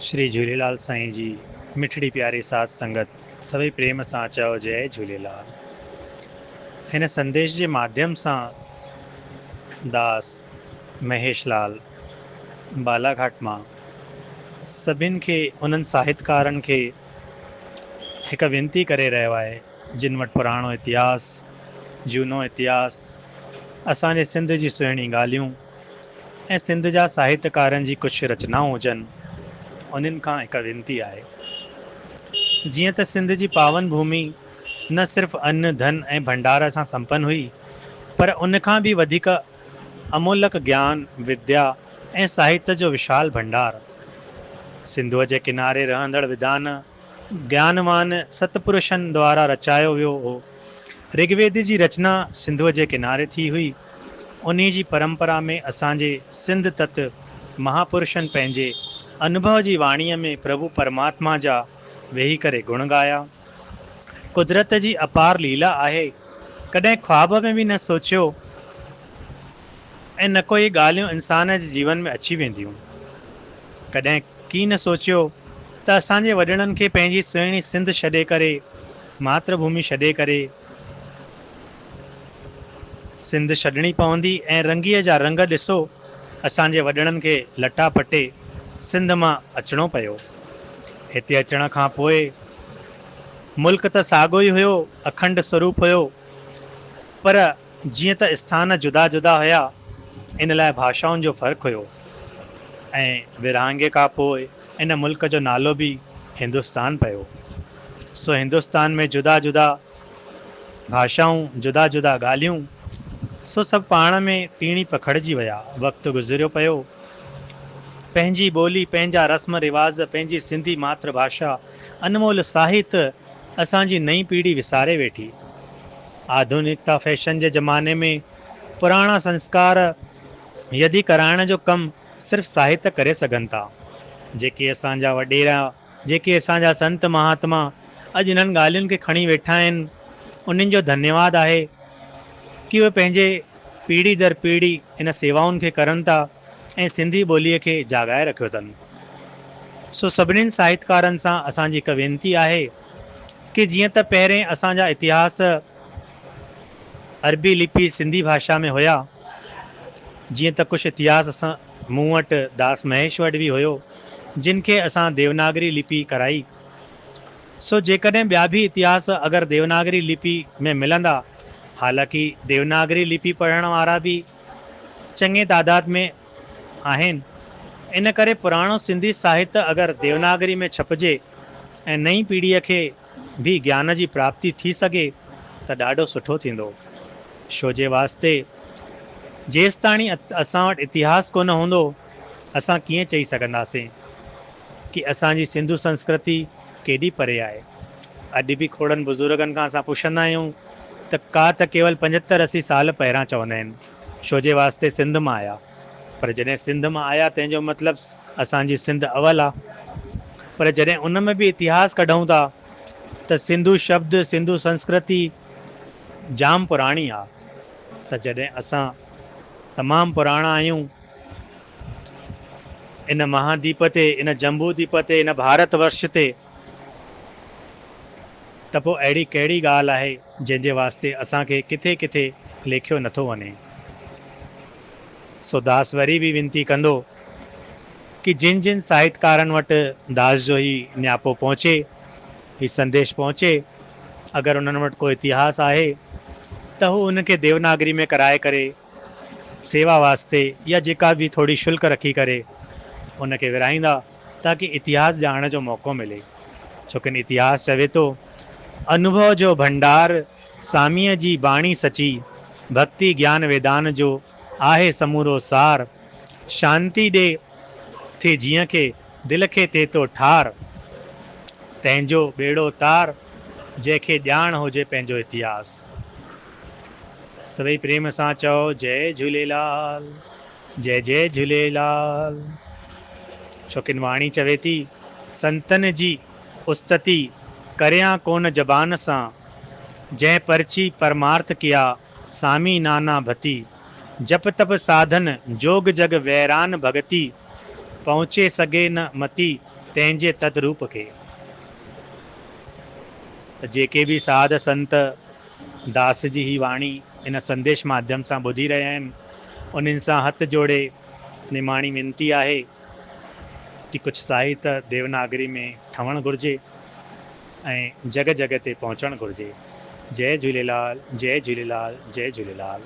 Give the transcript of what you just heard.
شري جهوليلال سائين جي مٺڙي پياري ساڌ سنگت سڀئي پريم سان چئو جئي جهوليلال. هن سنديش جي ماڌيم سان داس مهيش لال بالاگهاٽ مان سڀن کي انهن ساهتڪارن کي هڪ وينتي ڪري رهيو آهي جن وٽ پراڻو اتهاس، جهونو اتهاس، اسان جي سنڌ جي سهڻي ڳالهيون ۽ سنڌ جا ساهتڪارن جي ڪجهه رچنائون هجن، انهن کان هڪ وينتي آهي. جيئن ته سنڌ جي پاون ڀومي نه صرف ان، ڌن ۽ ڀنڊار سان سمپن هئي، پر ان کان به وڌيڪ امولڪ گيان، وديا ۽ ساهت جو وشال ڀنڊار. سنڌوء جي ڪناري رهندڙ ودان، گيانوان ست پرشن دوارا رچايو ويو هو. رگ ويد جي رچنا سنڌوء جي ڪناري ٿي هئي. انهي جي پرمپرا ۾ اسان جي سنڌ تت مهاپرشن پنهنجي انوڀو جي واڻيء ۾ پرڀو پرماتما جا ويهي ڪري گڻ ڳايا. قدرت جي اپار ليلا آهي. ڪڏهن خواب ۾ به نه سوچيو ۽ نه ڪو اهي ڳالهيون انسان جي جيون ۾ اچي وينديون. ڪڏهن ڪي نه سوچيو ته اسان جي وڏڙن کي پنهنجي سهڻي سنڌ ڇڏي ڪري، ماتر ڀومي ڇڏي ڪري، سنڌ ڇڏڻي پوندي ۽ رنگيء جا رنگ ڏسو اسان جي وڏڙن کي لٽا پٽي سنڌ مان اچڻو پيو. هتي اچڻ کان پوء ملڪ ته ساڳيو ئي هيو، اکنڊ سروپ هيو، پر جيئن ته اسٿان جدا جدا هيا، ان لاء ڀاشائن جو فرق هيو ۽ ورهاڱي کان پوء ان ملڪ جو نالو به هندستان پيو. سو هندستان ۾ جدا جدا ڀاشائون، جدا جدا ڳالهيون، سو سڀ پاڻ ۾ ٽيڻي پکڙجي ويا. وقت گذريو پيو. پنهنجي ٻولي، پنهنجا رسم رواج، پنهنجي سنڌي ماتر ڀاشا، انمول ساهت اسان جي نئين پيڙهي وساري ويٺي. آڌونڪتا فيشن جي زماني ۾ پراڻا سنسڪار يدي ڪرائڻ جو ڪم صرف ساهت ڪري سگهن ٿا. جيڪي اسان جا وڏيرا، جيڪي اسان جا سنت مهاتما اڄ انهن ڳالهين کي کڻي ويٺا آهن، انهن جو ڌنيواد آهي ڪي اهي پنهنجي پيڙهي در پيڙهي ان سيوائن کي ڪرن ٿا ۽ سنڌي ٻوليء کي جاڳائي رکيو اٿن. سو سڀنين ساهتڪارن سان اسان جي هڪ وينتي آهي ڪي جيئن ته پهرين اسان جا اتهاس عربي لپي سنڌي ڀاشا ۾ هيا، جيئن ته ڪجهه اتهاس اسان مون وٽ داس مهيش وٽ به هيو، جن کي اسان ديوناگري لپي ڪرائي. سو جيڪڏهن ٻيا به اتهاس اگر ديوناگري لپي ۾ ملندا، حالانڪه ديوناگري لپي پڙهڻ وارا به چڱي تعداد ۾ آهن، ان ڪري پراڻو سنڌي ساهت اگر ديوناگري ۾ ڇپجي ۽ نئين پيڙهيء کي به گيان جي پراپتي ٿي سگهي ته ڏاڍو سٺو ٿيندو. شو جي واسطي جيستاڻي اسان وٽ اتهاس ڪونه هوندو، اسان ڪيئن چئي سگهنداسين ڪي اسان جي سنڌو سنسڪرتي ڪيڏي پري آهي. اڄ به کوڙن بزرگن کان اسان پڇندا آهيون ته ڪا ته ڪيول پنجهتر اسي سال پهريان چوندا آهن شو جي واسطي سنڌ مان آيا. پر جڏهن سنڌ مان آيا تنهن جو مطلب اسان جي سنڌ اول آ. پر جڏهن ان ۾ به اتهاس ڪڍون ٿا ته سنڌو شبد، سنڌو سنسڪرتي جام پراڻي آ. ته جڏهن اسان تمام پراڻا آهيون ان مهاديپ تي، ان جمبو ديپ تي، ان ڀارت ورش تي ته پوء اهڙي ڪهڙي ڳالهه آهي جنهن جي واسطي اسان کي ڪٿي ڪٿي ليکيو نٿو وڃي. سو داس وري به وينتي ڪندو ڪي جن جن ساهتڪارن وٽ داس جو هي نياپو پهچي، هي سنديش پهچي، اگر انهن وٽ ڪو اتهاس آهي ته هو ان کي ديوناگري ۾ ڪرائي ڪري سيوا واسطي يا جيڪا به ٿوري شلڪ رکي ڪري ان کي ورهائيندا تاڪي اتهاس ڄاڻڻ جو موقعو ملي. ڇوڪن اتهاس چوي ٿو انوڀو جو ڀنڊار ساميء جي باڻي سچي، ڀڳتي گيان ويدان جو آهي سمورو سار، شانتي ڏي ٿي جيئن کي، دل کي ٿئي ٿو ٺار، تنهن جو ٻيڙو تار، جنهن کي ڄاڻ هجي پنهنجو اتهاس. سڀئي پريم سان چئو جئي جهوليلال جئي جئي جهوليلال. ڇوڪن واڻي چوي ٿي سنتن جي استتي ڪريان ڪونه زبان سان، جنهن پرچي پرمارٿ ڪيا سامي نانا ڀتي، جپ تپ ساڌن جوڳ جڳ ويران ڀڳتي، پهچي سگهي نه متي تنهن جي تد روپ کي. ته جيڪي به ساڌ سنت داس جي هي واڻي هن سنديش ماڌيم سان ٻڌي رهيا آهن، انهن سان هٿ جوڙي نماڻي وينتي آهي ڪي ڪجهه ساهت ديوناگري ۾ ٺهڻ گهرجي ۽ جڳهه جڳهه تي پهچڻ گهرجي. جئي جهوليلال جئي جهوليلال جئي جهوليلال.